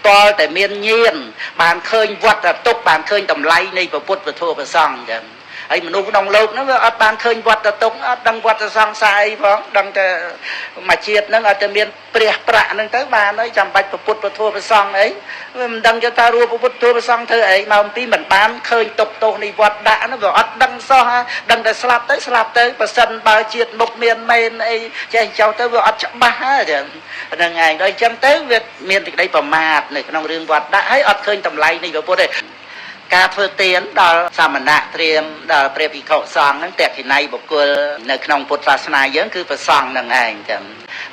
តលតែមានញាណបានឃើញវត្តទុកបានឃើញតម្លៃនៃពុទ្ធពធប្រសង្ឃចឹងហើយមនុស្សក្នុងលោកហ្នឹងវាអត់បានឃើញវត្តទុកអត់ដឹងវត្តសង្សារអីផងដឹងតែមួយជាតិហ្នឹងអត់តែមានព្រះប្រាក់ហ្នឹងទៅបានហើយចាំបាច់ពុទ្ធពធប្រសង្ឃអីវាមិនដឹងថារួពុទ្ធពធប្រសង្ឃធ្វើអីមកអំពីមិនបានឃើញទុកទោសនៃវត្តដាក់ហ្នឹងវាអត់ដឹងសោះដឹងតែស្លាប់ទៅស្លាប់ទៅបើសិនបើជាតិមុខមានមែនអីចេះចោលទៅវាអត់ច្បាស់ហ្នឹងហ្នឹងឯងដល់អញ្ចឹងទៅវាមានសេចក្តីប្រមាទនៅក្នុងរឿងវត្តដាក់ហើយអត់ឃើញតម្លៃនៃពុទ្ធទេការធ្វើទានដល់សាមណៈត្រៀមដល់ព្រះភិក្ខុសង្ឃហ្នឹងតេខិណៃបុគ្គលនៅក្នុងពុទ្ធសាសនាយើងគឺព្រះសង្ឃហ្នឹងឯងចឹង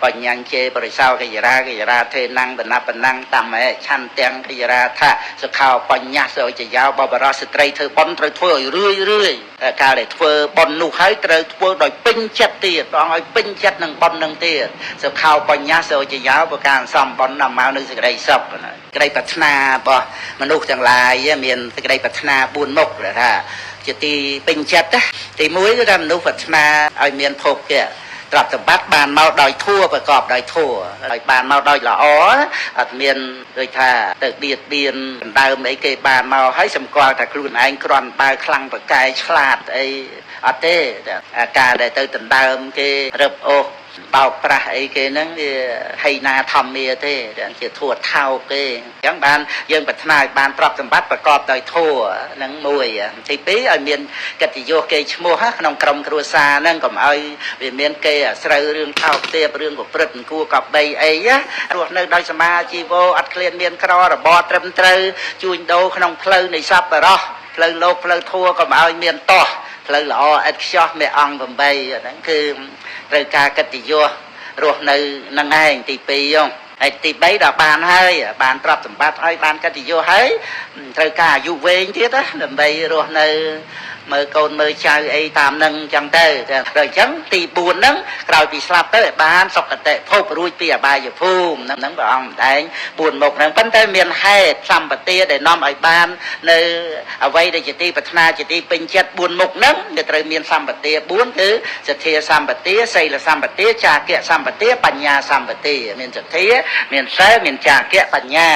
បញ្ញាញេបរិសោកយរាកយរាធេណੰបណបណੰតំហេឆន្ទាំងកយរាថសុខោបញ្ញសោចយោបបរោះស្ត្រីធ្វើបុណ្យត្រូវធ្វើឲ្យរឿយរឿយកាលដែលធ្វើបុណ្យនោះហើយត្រូវធ្វើដោយពេញចិត្តទៀតព្រះអង្គឲ្យពេញចិត្តនឹងបុណ្យនឹងទៀតសុខោបញ្ញសោចយោប្រការសំបុណ្យនាំមកនៅសេចក្តីសុខក្តីប្រាថ្នារបស់មនុស្សទាំងឡាយមានសេចក្តីប្រាថ្នា4មុខថាជាទីពេញចិត្តទី1គឺថាមនុស្សប្រាថ្នាឲ្យមានភោគៈទ្រព្យសម្បត្តិបានមកដោយធัวប្រកបដោយធัวហើយបានមកដោយល្អអត់មានដូចថាទៅបៀតបៀនដណ្ដើមអីគេបានមកហើយសម្គាល់ថាខ្លួនឯងគ្រាន់បើខ្លាំងប្រកែឆ្លាតអីអត់ទេការដែលទៅដណ្ដើមគេរឹបអូសបោកប្រាស់អីគេហ្នឹងវាហីណាធម្មាទេជាធัวថោកទេអញ្ចឹងបានយើងប្រាថ្នាឲ្យបានទ្រព្យសម្បត្តិប្រកបដោយធัวហ្នឹងមួយទី2ឲ្យមានកិត្តិយសគេឈ្មោះក្នុងក្រុមគ្រួសារហ្នឹងកុំឲ្យវាមានគេអាស្រូវរឿងថោកទាបរឿងប្រព្រឹត្តគួរកបីអីណារស់នៅដោយសមាជីវោអត់ឃ្លានមានក្ររបរត្រឹមត្រូវជួញដូរក្នុងផ្លូវនៃសប្បុរសផ្លូវលោកផ្លូវធัวកុំឲ្យមានតោះផ្លូវល្អឥតខ្ចោះមេអង្គ8ហ្នឹងគឺត្រូវការកិត្តិយសរស់នៅនឹងឯងទី2ហ្នឹងហើយទី3ដល់បានហើយបានទ្រព្យសម្បត្តិហើយបានកិត្តិយសហើយត្រូវការអាយុវែងទៀតណាដើម្បីរស់នៅមើលកូនមើលចៅអីតាមនឹងអញ្ចឹងទៅដល់អញ្ចឹងទី4ហ្នឹងក្រោយពីស្លាប់ទៅឲ្យបានសុគតិភពរួចពីអបាយភូមិហ្នឹងព្រះអង្គម្ដែង4មុខហ្នឹងប៉ុន្តែមានហេតុសម្បទាដែលនាំឲ្យបាននៅអ្វីដែលជាទីប្រាថ្នាជាទីពេញចិត្ត4មុខហ្នឹងវាត្រូវមានសម្បទា4គឺសទ្ធាសម្បទាសីលសម្បទាចាគៈសម្បទាបញ្ញាសម្បទាមានសទ្ធាមានសិលមានចាគៈបញ្ញា